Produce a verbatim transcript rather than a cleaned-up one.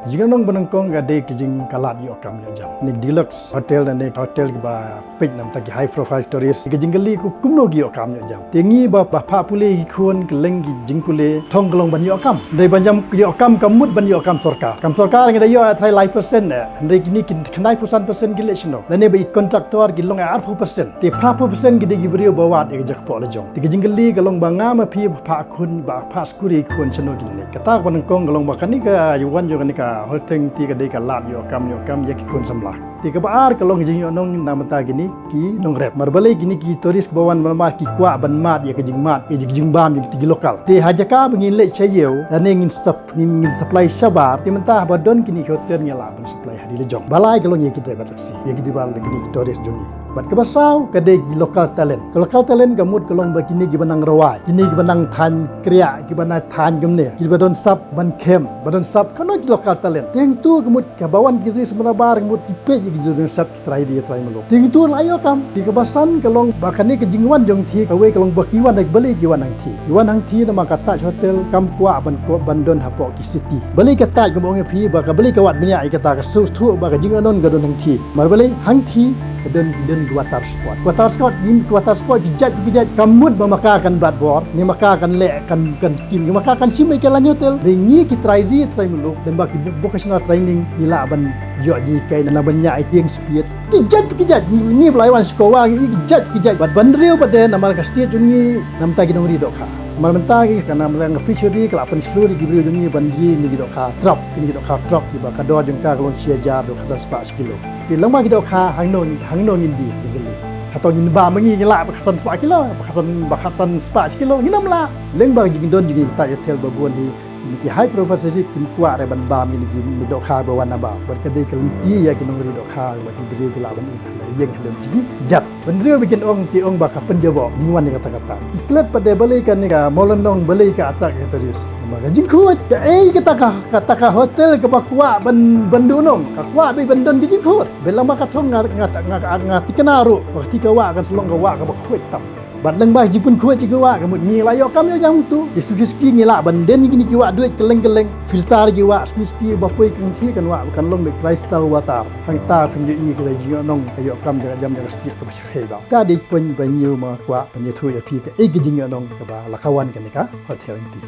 Jingïohnong ba nyngkong ka dei ka jing ka lad ïoh kam ïoh jam. Kine ki deluxe hotel ne kine ki hotel kiba peit namar ki high profile tourist. Ka jingkylli ka kumno ki ïoh kam ïoh jam. Te ngi ba, ba phah pule ki khun kylleng ki jingpule, thong ka long ban ïoh kam. Hynrei ban ïoh kam kam mut ban ïoh kam sorkar. Kam sorkar ngi da ïoh trai lai percent eh. Hynrei kine ki khyndai phew san percent ki leit shano. Lane ba i contractor ki long arphew percent. Te phra phew percent ki dei ki briew ba wad ïa ka jaka poh la jong. Te ka jingkylli ka long ba nga ma phi ba phah khun ba phah skuri khun shano kin leit. Kata kaba nyngkong ka long ba kane ka ïa wan jong kane ka Hothiar Ingti ka dei ka lad ïoh kam ïoh kam ïa ki khun samla. Te kaba ar ka long ka jingïohnong namar kine ki nongrep. Namar balei kine ki tourist ba wan namar ki kwah ban mad ïa ka jingmad ïa ka jingbam jong ki local. Te ha jaka ba ngin leit sha ïew lane ngin sap ngin, ngin supply shabar, te mynta haba don kine ki hotel ngi lah ban supply ha ri la jong. Balei ka long ïa ki driver taxi, ïa ki driver kine ki tourist jong ngi. Bad kaba saw ka dei ki local talent. Ka local talent ka mut ka long ba kine kiba nang rwai, kine kiba nang thaiñ kriah, kiba nang thaiñ kumne, kiba don sap ban khem, ba don sap kano ki local talent. Te hangtu ka mut kaba wan ki tourist mynta baroh ka mut ki peit ïa ki don sap ki trai ri trai muluk. Te hangtu la ïoh kam. Te kaba san ka long ba kane ka jingwan jong Hangthie kawei ka long ba ki wan balei ki wan Hangthie. Ki wan Hangthie namar ka Taj Hotel kam kwah ban kwah ban don hapoh ki city. Balei ka Taj kumba ong ïa phi ba ka balei ka wad bniah ïa kata ka shu thuh ba ka jingïohnong ka don Hangthie. Namar balei Hangthie ka don, don ki water sport. Water sport, ngim ki water sport ki jait ki jait. Kam mut ba ma ka kan bat bor, ne ma ka kan leh kan, kan kim, ne ma ka kan shim ïa ka lain hotel. Hynrei ngi ki trai ri trai muluk, lem ba ki vocational training ngi lah ban ïoh jinghikai na ban ñiah ïa ki ïing speed. Ki jait ki jait, ngi, ngi ba la wan sha Kowa ngi ki jait ki jait. Bad ban riew bad de namar ka state jong ngi namar ki nongri dohkha. Namar mynta ki ka namar ka fishery ka la pynshlur ïa ki briew jong ngi ban die ïa ki dohkha trout, ïa ki dohkha trout kiba ka dor jong ka ka long shi hajar dohkha san spah shi kilo. Te lem bad ki dohkha hangno, hangno ngin die jingkylli. Hato ngin bam ma ngi ngi lah ba khatsan spah kilo, ba khatsan, ba khatsan spah shi kilo, ngin ym lah. Lem bad jingdon jong ngi ki Taj Hotel ba bun hi, kine ki high profile tourist kim kwah re ban bam ïa kine ki dohkha ba wan nabar. Bad ka dei ka lynti ïa ki nongri dohkha ba ki briew ki lah ban im ha ïing ha lem jingïeit. Ban riew ba kin ong ki ong ba ka pynjaboh jingwan ïa kata kata. I klet pat de balei kane ka Mawlynnong balei ka attract ïa ki tourist. Namar ka jingkhuid, kaei kata ka, kata ka hotel kaba kwah ban, ban duhnong. Ka kwah ba ban don ka jingkhuid. Ba lem bad ka thong nga, nga, nga, nga thikna ruh ba kata ka wah kan sa long ka wah kaba khuid tam. Bad lem bad jingpynkhuid jong ki wah ka mut ngi la ïoh kam ïoh jam tu. Te suki suki ngi lah ban die ïa kine ki wah duid kylleng kylleng. Filter ki wah suki suki ba poi ka Hangthie kan wah kan long ba crystal water. Hangta phin ïohi ka jingïohnong ka ïoh kam jong ka jam jong ka state kaba shyrkhei bha. Te dei point ba ñiew ma kwah ban ïathuh ïa phi kaei ka jingïohnong kaba la ka wan kane ka Hothiar Ingti.